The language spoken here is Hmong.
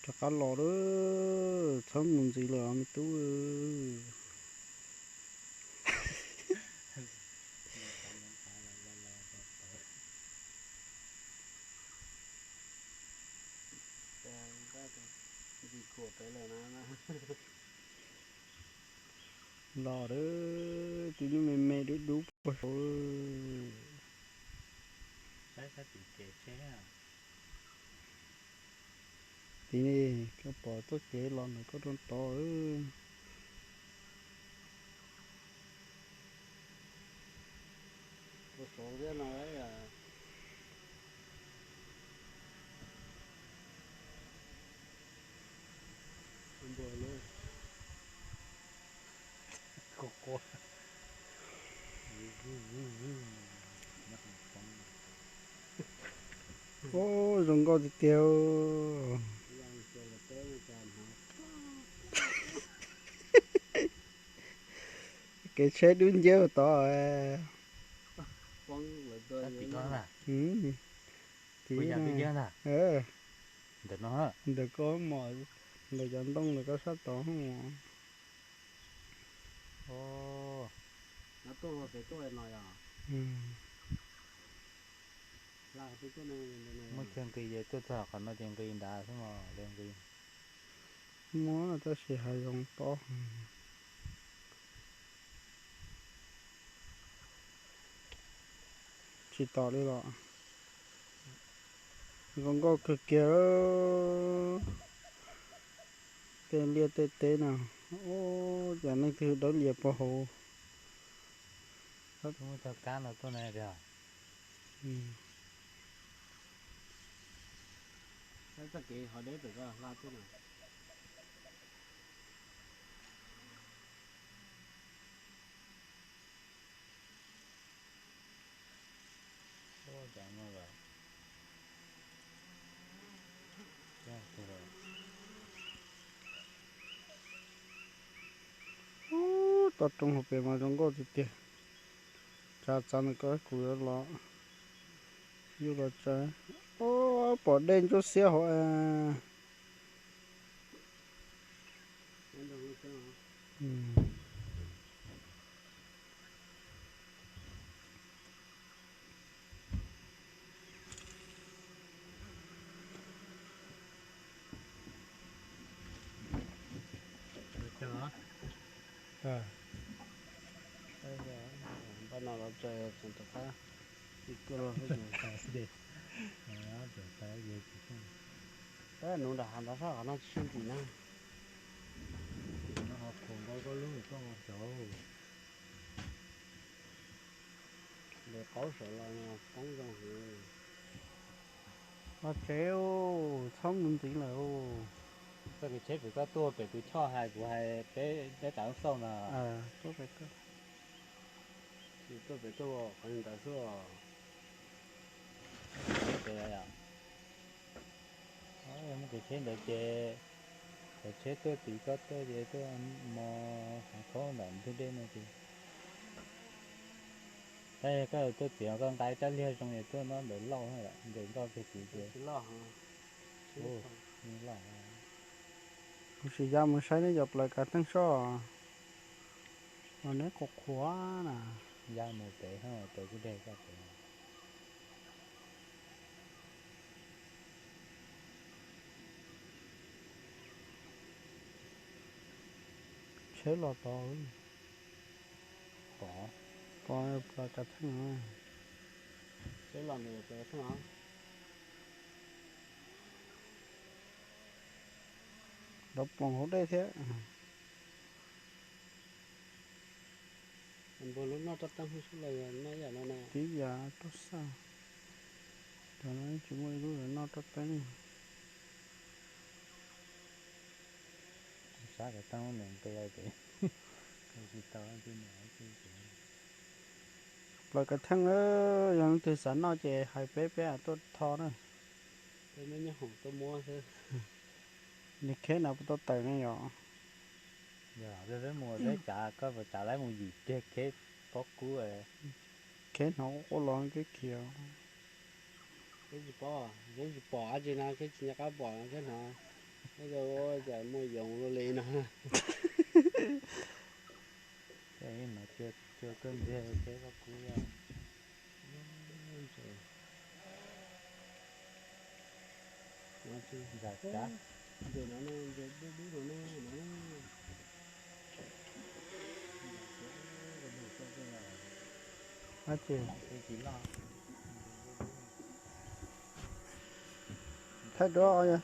Rov qab los lawm, txhob mus ntxiv lawm os me tub. Los lawm, tus nyuj me me dub dub puag saud. Tim no koj pom txoj kev los ntawm koj rau tod. Ub, zoo nkauj tiag tiag. Kev tsheb dub nciab tod. Ntawm koj mom, ntawm cov ntoo ntawm koj sab tod. Muab kiag nqis ces tuaj txog qhov no ces nqis nrad xwb mos, nqis. Muab tab sis hav zoov tob. Tsis tom li los. Zoo nkauj kawg kiag. Tej liaj tej teb no, ub, cas leej twg dawb lias puag hauv. Txog kab no tuaj na. Txoj kev ho deb pem ko hla tuaj na. Ub, toj roob hauv pes mas zoo nkauj tiag tiag. Tsa txav ntawm ko kuv yuav los, yuav los tsa. Ub, pom dej ntsuab xiab hauv. Npaj no los tseem rov qab. Tab nuv nram hav nrad sab qhov no tsis sib ntim na. Tim no ho khuam nkaus koj lub koj cov. Ntawm qaub saum los poob zoo heev. Los tsev, txhob mus ntxiv lawm. Koj kev tsheb pem koj tuaj pem kuv choj hais kuv hais peb, peb tas lub xauj no. Tuaj pem koj. Tuaj pem tuaj qhov ntawd xwb os. Muab kev tsheb ntawd ces, kev tsheb tuaj tid koj tuaj ces tuaj mo hav khaub ntawm ntug dej no ces. Tab yog koj tuaj txiv koj nqa rab liag zoo es tuaj nyob ntawd lauj, ntawm nkoj kiag tid ces. Kuv sim ya mus saib neb cov plaws kav theej soj. Los neb qhuav qhuav na. Ya mus pem, pem kuj deg koj pem. Tsheb los tod. Pom, pom plaws kav theej. Tsheb los ntawm plaws kav theej os. Lov ploos hauv dej thiab. Npua lub noj roj teeb xwb los yog noj ib yam no na. Tib yam roj xaj. Cov no tsis muaj ib lub noj roj teeb. Sab kav teeb nws nqi ces tsis tau. Plaws kav theej, yog leej twg xav noj ces hais peb, peb tuaj tho na. Peb muab nyob hoom tuaj muab xwb. Nws kheb no puas tau tawm ne yom? Yog peb mus peb tsav, koj puas tsav lawv mus yim tiag kheb pob kub. Kheb hnov quaj los kev khiav. Peb tsis pom, peb tsis pom dab tsi no, peb tsis nco qab pom no, peb hnov. Ua cas muaj yoov luaj li no. Ces no cua, cua kawg ntiag thiab koj kuv yog. Ntxim cav. Thaij duab.